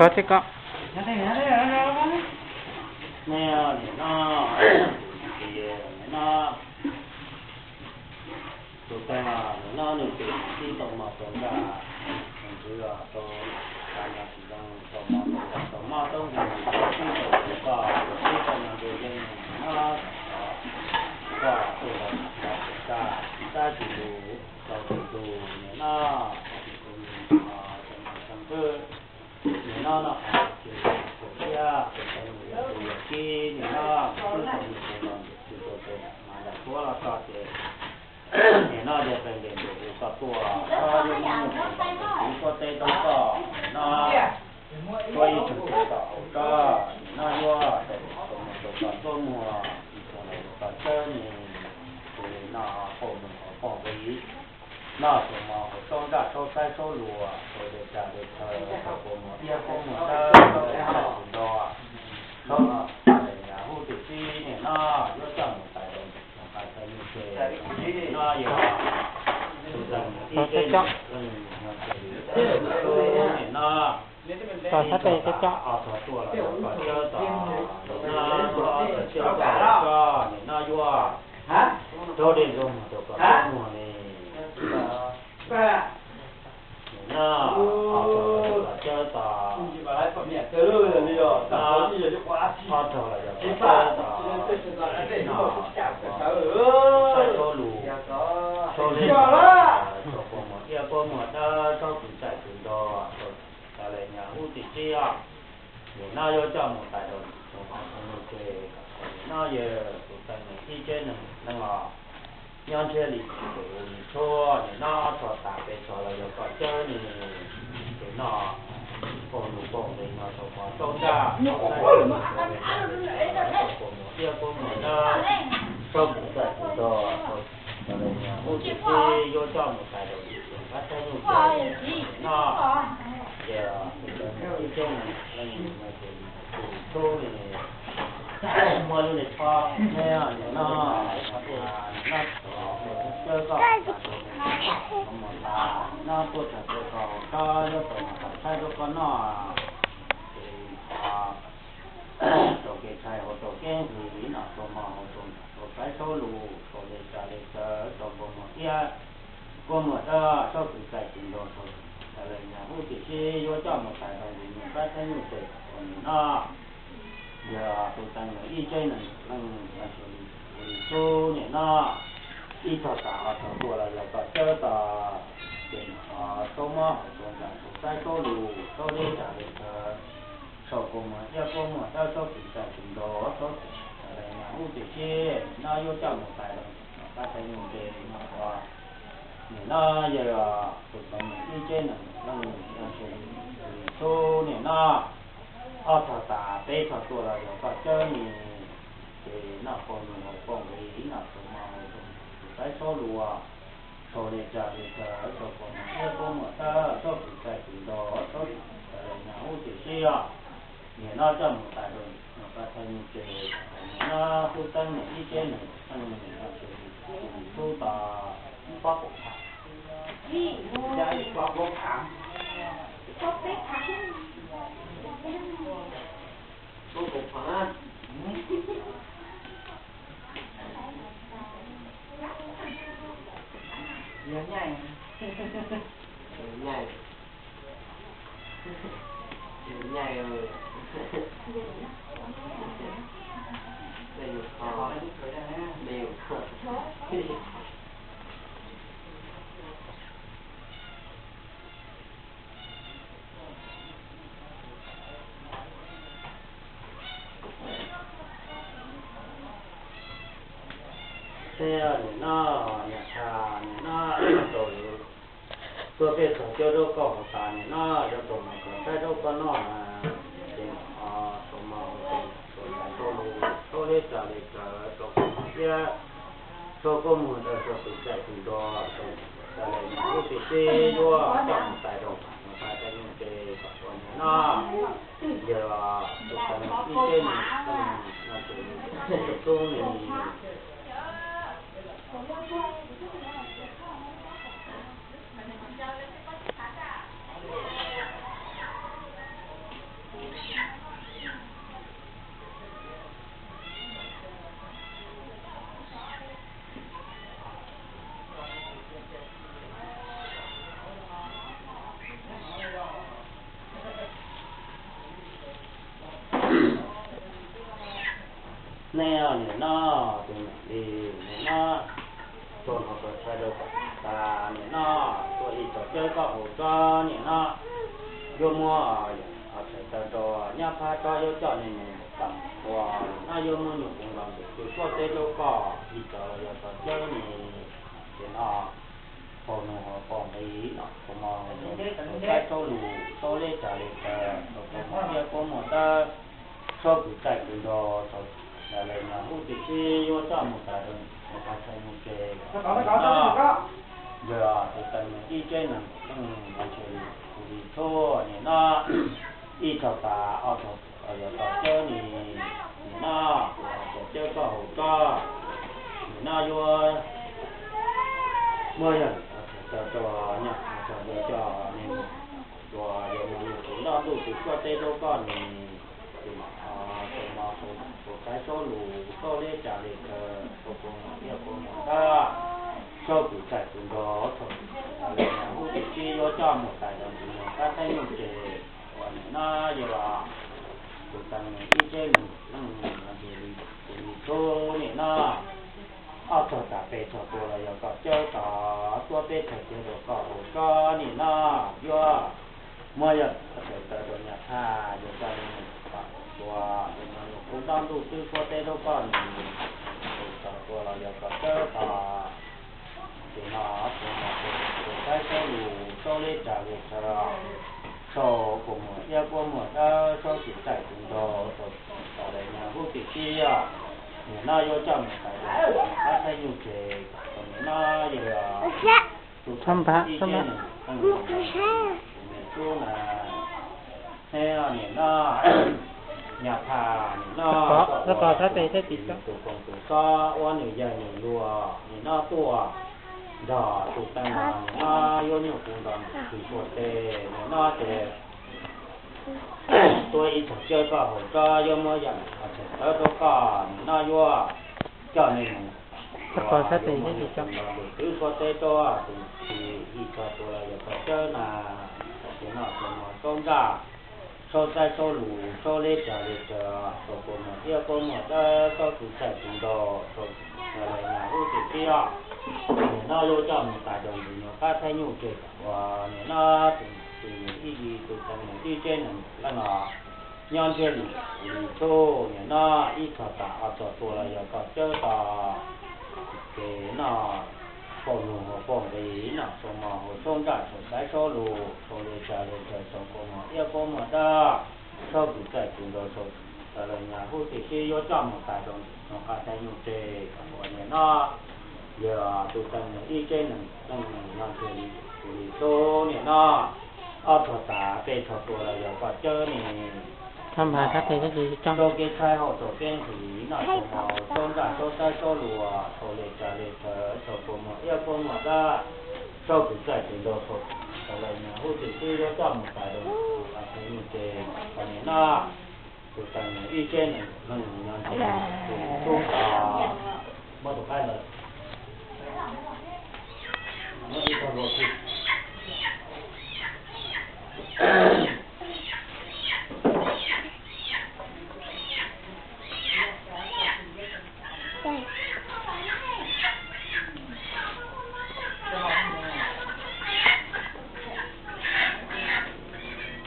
Koj thiab koj. Nej, nim no, nim no, tus teeg os, nim no nws tus tib tau mos tau ntsaj, nws tsis yog tau, tau mos tau ntsaj tau mob tau nkeeg, tau tib tau tus koj, tau tib tau nkeeg yeej no, koj tus ntawd tsis tau tus koj, tab sis tus tau tus tus nim no, tus tus nim no, tus nim no xeeb twm, nim no no qhov tsis tau thiab, tus teeg nws yog tus yawm txiv nim no, tus tau nws tus no, tus tus tus mas yog tuab los txog ces nim no yog teeg ntes ntus hu txog tuaj, txhob yuav mus tus txiv tuaj teb tau koj nim no, tuaj ib tug tsis tau hauv tsob nim no yuav tus mus tus koj tuaj muag ib tug los yog koj txawb nim, tus nim no pom mus hauv pom nqis no, tus mos hauv tsob ntsaj tsob saib tsob luas, tus dej tsam dej chaw, tus kua muag iab kua muag dawb, tus dej tsam tus nrog, tsob no, tus dej nyuam hub tus txib nim no yuav coj mus tais rau tus qab txhais nug ces nim no yog tus teeg ib teb leej no ces nim no ob tog tuaj los yog koj txawb tos nim no, ob tog tuaj los koj nim no yuav raug dej ntxoog muag rau koj txawb muag ne. Nim no ob tog los yog koj txawb tos, ob tog los yog koj txawb tos, no, saib tsob lus, tsob dej, tsob kua muag iab kua muag dawb, tsob kws txais kws nrog, tau le nyuam hub tim tsib os. Nim no yuav coj mus tais rau tus qab txhais nug ces, nim no yog tus teeg nws ib teb neeg leej os, nyob ntshiab li tus nws tshuab nim no ob tog tas peb tog los yog koj txawb nim, tus no pom lus pom nqis no tau qhov tau ntsaj, tau kua muag iab kua muag dawb, tsob kws txais kws nrog, tau le nyuam hub tim tsib yuav coj mus tais rau tus qab txhais nug ces, nim no ces tus teeg nws ib teb neeg leej no ces tus tub li muaj lub niag tshob neb nim no, nim no txawb koj mus tas, no tuaj txog tuaj txog hauv tsob yuav tau mus tais saib rau koj noj, ces tau kev txhais hauv tau kev nqis no, tau mos hauv tau ntsaj tau saib tsob lus, tau le tsam le chaw, tau kua muag iab kua muag dawb, tsob kws txais kws nrog, tau le nyuam hub tim tsib yuav coj mus tais rau tus nus qab txhais nug ces nim no yog tus teeg nws ib teb neeg leej, tus tub nim no ib tog tas ob tog tuaj los yog koj txawb tos, ces tsob mob hauv tau ntsaj tau saib tsob lus, tsob deb tsam deb chaw, tau kua muag iab kua muag dawb, tsob kws txais kws nrog, tsob kws tau le nyuam hub tim tsib no yuav coj mus tais rau tus nus qab txhais nug ces nim no yog tus teeg nws ib teb neeg leej, tus tub nim no ob tog tas peb tog tuaj los yog koj txawb nim, ces noj pom lus hauv pom nqis no, tau mos hauv tau ntsaj tau saib tsob lus, tau le tsam le chaw, tau kua muag iab kua muag dawb, tsob kws txais kws nrog, tsob kws tau le nyuam hub tim tsib os. Nim no coj mus tais rau tus nus qab txhais nug ces, nim no tub teeb nws ib teb neeg leej, tus tub tos Ces nim no niam txhais nim no tau tuaj peb tog cawb rau koj hauv tas nim no yuav tau mus kov saib rau koj noj na, ces tau mos hauv tau ntsaj tau saib tsob lus, tsob deb tsam deb chaw, tau kua muag iab Tso koj mus ntawm txog tus txais tus nrog, tau lawm niam lub txiv teb yuav coj mus tais rau mus pab tej nyuj ces kom ua niam no. Yog tus tau ib teb nws tub nws Nej niam no, tus niam li niam no, txog no txog tshais rau kom tas niam no, tua ib txoj cawb koj haus tsob niam no, yuav muab txhais taw rau nyab phab tsob yuav coj nej mus tam tua niam no, yuav muab nyuam qhuav los ntawm tus suab teb rau koj ib txoj los yog txoj cawb ni. Ces no, pog nug pog nqi no, pog mog, saib saub lus saub leb tsa li tsa, pog muag iab pog muag dawb, saub kws txaij kws nrog, thaum lawv nyuam hub tim tib yuav coj mus tas rau mus qhov tshee mus tsev. Yog tus teev nws ib tsev neeg leej no ntshe li kuv li txhua nim no, ib txog tas ob txog, yog txog cawb ni, nim no, txog cawb txoj hauv tsob, nim no yuav muaj yog txog rau nyab txog cov neeg uas yuav mus tus nroj ntuj tus suab teb rau koj ni, tus no, tus no, tus saib saub lus saub leb tsa li tsa, tus puas muag iab puas muag dawb, saub kws txaij kws nrog, thaum lawv nyuam hub tim tib yuav coj mus tas rau ntawm nyuag qab teeb nyuj tsev uas nim no yog tus teev nws ib tsev neeg leej no ntshe li kuv li txhua nim no, ob txog tas peb txog tua los yog koj cawb tod tuab peb txog cawb rau koj haus tsob nim no, yuav muab yog txhais taw rau nyab phab yuav coj li mus tam tua, tus no yog tus nroj ntuj twb suab teb rau koj nws, tus txog tua los yog koj cawb tod. Ces no tus no tus saib saub lus saub leb tsa li tsa, saub puas muag iab puas muag dawb, saub kws txaij kws nrog, thaum lawv nyuam hub tim tib, nim no yuav coj mus tas rau nyuag qab teeb nyuj tsev, thaum nim no yog tus teev nws ib tsev neeg leej no, tus niam tub na, neb nim no, nyab phab nim no, tus koom tus xob uab nws yawg nws luag nim no tuaj nrog tus teev no nim no yuav nyuam qhuav nrog tsis suav tes nim no ces tuab ib txog cawb koj haus tsob yuav muab yam txhais taw rau koj nim no yuav coj nej mus tua, yuav muab nyuam qhuav nrog tus twb suab teb rau tus tsis ib txog tua los yog koj cawb na. Ces no tus no saub ntsaj, saub saib saub lus saub leb tsa li tsa, thaum puas muag iab puas muag dawb, saub kws txaij kws nrog, thaum lawv nyuam hub tim tib, nim no yuav coj mus tas rau ntawm nyuag qab teeb nyuj tsev uas nim no tus nws ib yig tus teev nws ib tsev neeg leej no nyob ntsiag li li txhua nim no, ib txog tas ob txog tua los yog koj cawb tod. Ces no, pog nug pog nqi no, txhua mog haus txhua ntsaj, txhua saib txhua lus, txhua li tsa li tsa, txhua puas muag iab puas muag dawb, txhua kws txaij kws nrog, txhua lawv nyuam hub tim tib yuav coj mus tas rau ntawm nyuag qab teeb nyuj tsev uas nim no yog tus teev nws ib tsev neeg leej no ntshe li kuv li txhua nim no, ob txog tas peb txog tua los yog koj cawb ni. Rau kev tshaib hauj rau kev nqhis no, txhua mog txhua ntsaj txhua saib txhua lus, txhua li tsa li tsa, txhua puas muag iab puas muag dawb, txhua kws txaij kws nrog, txhua lawv nyuam hub tim tib yuav coj mus tas rau ntawm nyuag qab teeb nyuj tsev uas nim no tus teev nws ib tsev neeg leej no ntshe li kuv li txhua nim no, muab tus qaib ntawd, muab ib tug lua kiag.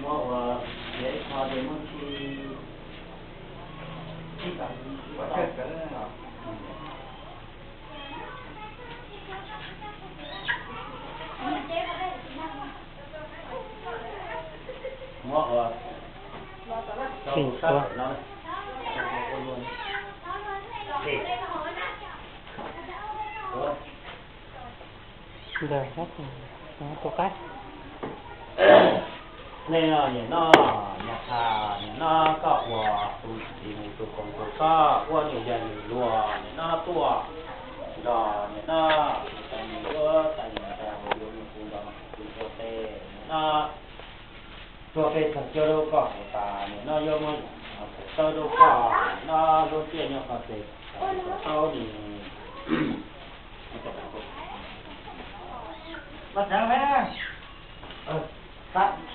Muab ua, muab ib qho ces muab khi, khi tau, muab tau. Muab ua, rau sab pem no. Khi. Ntawd, tus qaib. Nej no nim no, yog tas nim no koj ua tus txiv mus tus koom tus koj ua nws yog nws luag nim no tuaj nrog nim no, tais nws ua tais nws tais hauv yuav nws tus nrog tus ua tes nim no tuaj peb txog coj rau koj hauv tas nim no yuav muab tawb rau koj nim no lub tiaj nyob koj tes tau nim koj tseev me na.